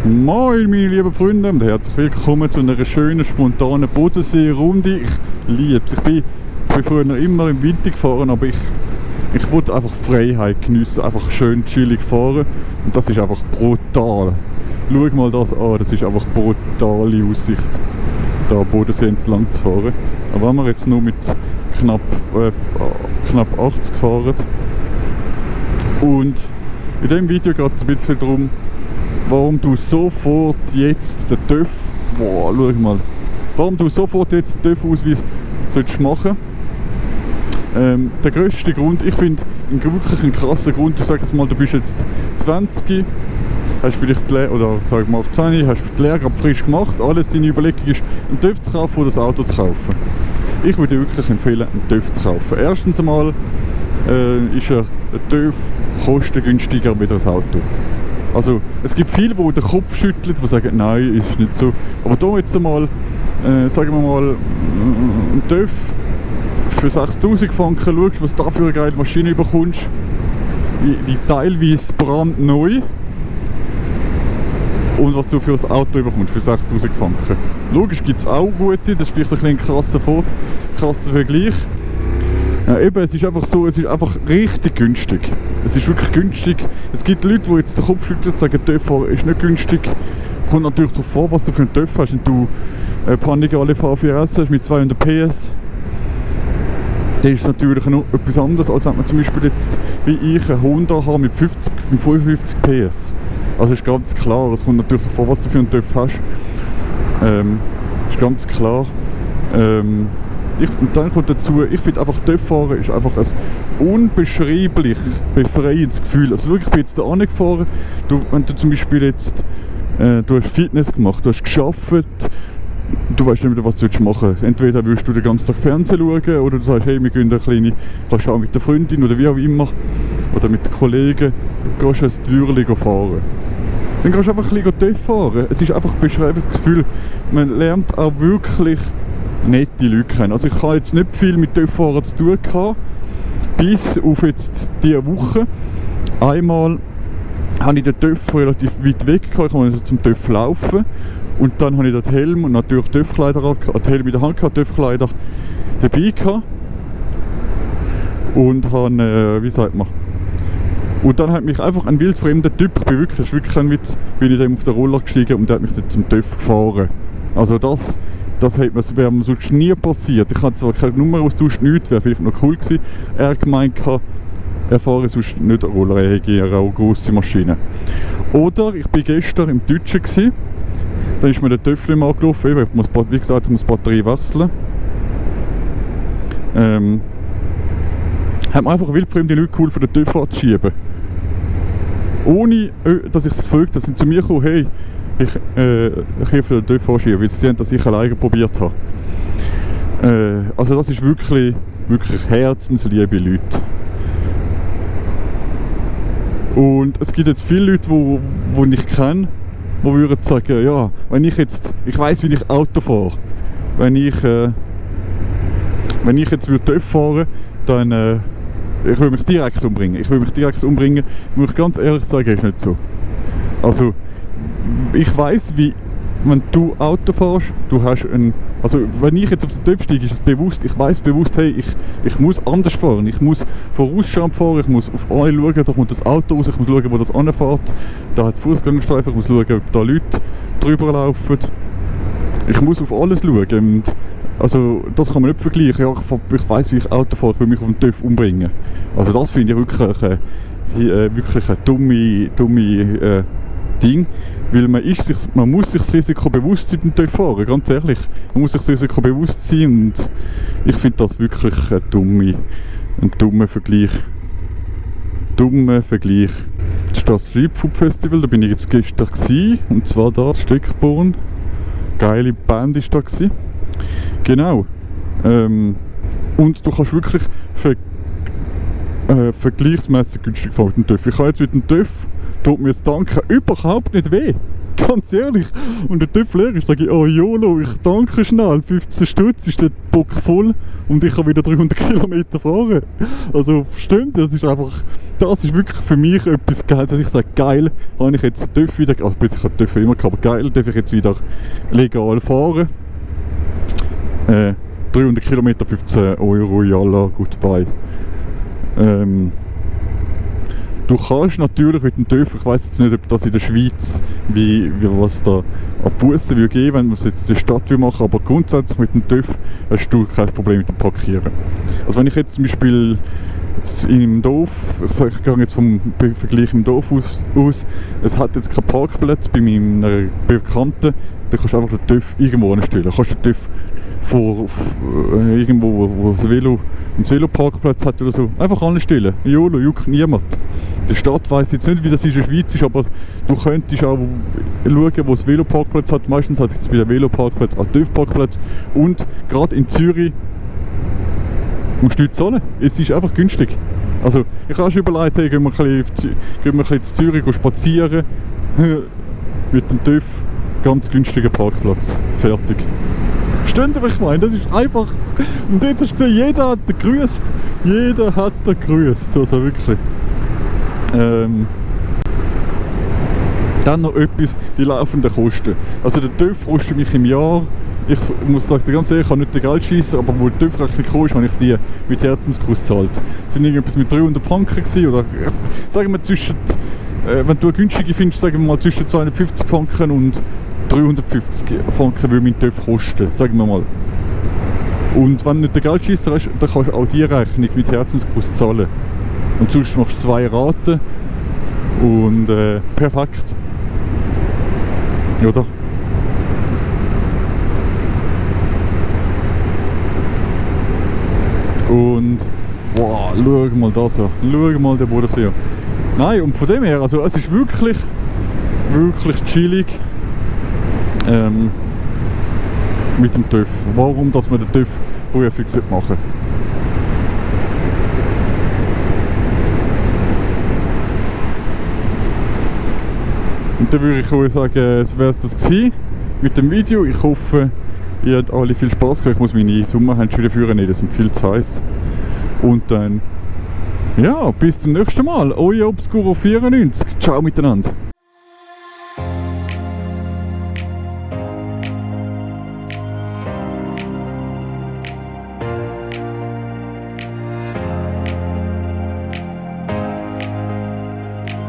Moin meine lieben Freunde und herzlich willkommen zu einer schönen, spontanen Bodensee-Runde. Ich liebe es. Ich bin früher immer im Winter gefahren, aber ich wollte einfach Freiheit geniessen, einfach schön chillig fahren und das ist einfach brutal. Schau mal das an, das ist einfach brutale Aussicht, da am Bodensee entlang zu fahren. Aber wenn wir jetzt nur mit knapp 80 fahren und in diesem Video geht es ein bisschen darum, warum du sofort jetzt den TÜV, schau mal, warum du sofort jetzt den TÜV-Ausweis solltest machen. Der grösste Grund, ich finde wirklich einen krassen Grund, du sagst mal, du bist jetzt 20, hast vielleicht oder sag mal 18, hast die Lehre gerade frisch gemacht, alles deine Überlegung ist, einen TÜV zu kaufen oder ein Auto zu kaufen. Ich würde dir wirklich empfehlen, einen TÜV zu kaufen. Erstens einmal ist ein TÜV kostengünstiger als ein Auto. Also, es gibt viele, die den Kopf schütteln, die sagen, nein, ist nicht so. Aber hier jetzt einmal, sagen wir mal, ein TÜV für 6000 Franken, schaust, was du da für eine geile Maschine bekommst, die teilweise brandneu, und was du für ein Auto bekommst, für 6000 Franken. Logisch gibt es auch gute, das ist vielleicht ein krasser Vergleich. Ja, eben, es ist einfach so, es ist einfach richtig günstig. Es ist wirklich günstig. Es gibt Leute, die jetzt den Kopf schütteln und sagen, TÜV ist nicht günstig. Kommt natürlich darauf vor, was du für einen TÜV hast. Wenn du Panigale V4S hast mit 200 PS, dann ist es natürlich noch etwas anderes, als wenn man zum Beispiel jetzt, wie ich, einen Honda habe mit 55 PS. Also ist ganz klar, es kommt natürlich darauf vor, was du für einen TÜV hast. Ist ganz klar. Und dann kommt dazu, ich finde einfach, TÜV-Fahren ist einfach ein unbeschreiblich befreiendes Gefühl. Also schau, ich bin jetzt da angefahren, wenn du zum Beispiel jetzt, du hast Fitness gemacht, du hast gearbeitet, du weißt nicht mehr, was du machen willst. Entweder willst du den ganzen Tag Fernsehen schauen, oder du sagst, hey, wir gehen eine kleine, kannst auch mit der Freundin oder wie auch immer, oder mit den Kollegen, gehst du ein Türchen fahren. Dann gehst du einfach ein bisschen TÜV fahren. Es ist einfach ein beschreibendes Gefühl. Man lernt auch wirklich nette Leute kennen. Also ich habe jetzt nicht viel mit TÜV-Fahrern zu tun gehabt, bis auf jetzt diese Woche. Einmal habe ich den TÜV relativ weit weg gehabt, ich konnte zum TÜV laufen und dann habe ich den Helm und natürlich TÜV-Kleider angehabt, den Helm in der Hand gehabt, TÜV-Kleider dabei gehabt und habe, wie sagt man, und dann hat mich einfach ein wildfremder Typ, ich bin wirklich, das ist wirklich kein Witz, bin ich dem auf den Roller gestiegen und der hat mich dann zum TÜV gefahren. Also das wäre mir sonst nie passiert. Ich hatte zwar keine Nummer austauscht, nichts, wäre vielleicht noch cool gewesen. Er hat gemeint, er fahre sonst nicht Roller, er hätte auch grosse Maschinen. Oder ich war gestern im Deutschen gewesen, dann ist mir der TÜV angelaufen, ich muss, wie gesagt, ich muss die Batterie wechseln. Hat mir einfach wildfremde Leute geholfen, den TÜV anzuschieben. Ohne, dass ich es gefragt habe, dass sie zu mir gekommen, hey, ich helfe den TÜV anschieben, weil sie sehen, dass ich alleine probiert habe. Also das ist wirklich herzensliebe Leute. Und es gibt jetzt viele Leute, die ich kenne, die würden sagen, ja, wenn ich weiss, wie ich Auto fahre, wenn ich jetzt TÜV fahren, dann ich will mich direkt umbringen. Muss ich ganz ehrlich sagen, ist nicht so. Also ich weiss, wie, wenn du Auto fährst, du hast also wenn ich jetzt auf den TÜV steige, ist es bewusst, ich weiss bewusst, hey, ich muss anders fahren, ich muss vorausschauend fahren, ich muss auf alle schauen, da kommt das Auto raus, ich muss schauen, wo das anfährt, da hat es Fußgängerstreifen, ich muss schauen, ob da Leute drüber laufen, ich muss auf alles schauen und also das kann man nicht vergleichen, ja, ich weiss, wie ich Auto fahre, ich will mich auf den TÜV umbringen. Also das finde ich wirklich ein dumme Ding, weil man muss sich das Risiko bewusst sein beim TÜV fahren, ganz ehrlich. Man muss sich das Risiko bewusst sein und ich finde das wirklich ein dummer Vergleich. Das ist das Street Food Festival, da bin ich jetzt gestern gewesen, und zwar da, Steckborn. Geile Band war da gewesen. Genau. Und du kannst wirklich vergleichsmässig günstig fahren mit dem TÜV. Ich habe jetzt mit dem TÜV, tut mir das Tanken überhaupt nicht weh. Ganz ehrlich. Und der TÜV leer ist, sage ich, oh YOLO, ich danke schnell, 15 Stutz ist der Bock voll und ich kann wieder 300 Kilometer fahren. Also, versteht ihr? Das ist wirklich für mich etwas Geiles, dass ich sage, geil, habe ich jetzt den TÜV wieder, also ich habe den TÜV immer gehabt, aber geil, darf ich jetzt wieder legal fahren. 300 Kilometer, 15 Euro, yalla, goodbye. Du kannst natürlich mit dem TÜV, ich weiss jetzt nicht, ob das in der Schweiz, wie was da an Bussen will geben, wenn man es jetzt in der Stadt will machen, aber grundsätzlich mit dem TÜV hast du kein Problem mit dem Parkieren. Also wenn ich jetzt zum Beispiel im Dorf, ich gehe jetzt vom Vergleich im Dorf aus, es hat jetzt keinen Parkplatz bei meinem Bekannten, dann kannst du einfach den TÜV irgendwo anstellen. Du kannst den TÜV irgendwo, wo das Velo einen Veloparkplatz hat oder so, einfach anstellen. YOLO, juckt niemand. Die Stadt weiss jetzt nicht, wie das in der Schweiz ist, aber du könntest auch schauen, wo es Veloparkplatz hat. Meistens hat es bei dem Veloparkplatz auch TÜV-Parkplatz. Und gerade in Zürich musst du nicht zahlen. Es ist einfach günstig. Also ich habe schon überlegt, hey, gehen wir ein bisschen zu Zürich spazieren mit dem TÜV. Ganz günstiger Parkplatz. Fertig. Versteht ihr, was ich meine? Das ist einfach... Und jetzt hast du gesehen, jeder hat ihn gegrüßt. Jeder hat ihn gegrüßt. Also wirklich. Dann noch etwas, die laufenden Kosten. Also der TÜV kostet mich im Jahr... Ich muss sagen, ganz ehrlich, ich habe nicht den Geldscheisser, aber wo die TÜV-Rechnung kam, habe ich die mit Herzenskuss gezahlt. Das sind irgendwas mit 300 Franken gewesen, oder sagen wir zwischen... wenn du eine günstige findest, sagen wir mal zwischen 250 Franken und 350 Franken würde mein TÜV kosten, sagen wir mal. Und wenn du nicht den Geldscheisser hast, dann kannst du auch die Rechnung mit Herzenskuss zahlen. Und sonst machst du 2 Raten und perfekt. Oder? Und wow, schau mal das an. Schau mal den Bodensee an. Nein, und von dem her, also es ist wirklich chillig mit dem TÜV. Warum, dass man den TÜV beruflich machen sollte. Und dann würde ich euch sagen, es wäre das gewesen mit dem Video. Ich hoffe, ihr habt alle viel Spaß gehabt. Ich muss meine Sommerhände wieder führen, das sind viel zu heiß. Und dann, ja, bis zum nächsten Mal. Euer Obscuro94. Ciao miteinander.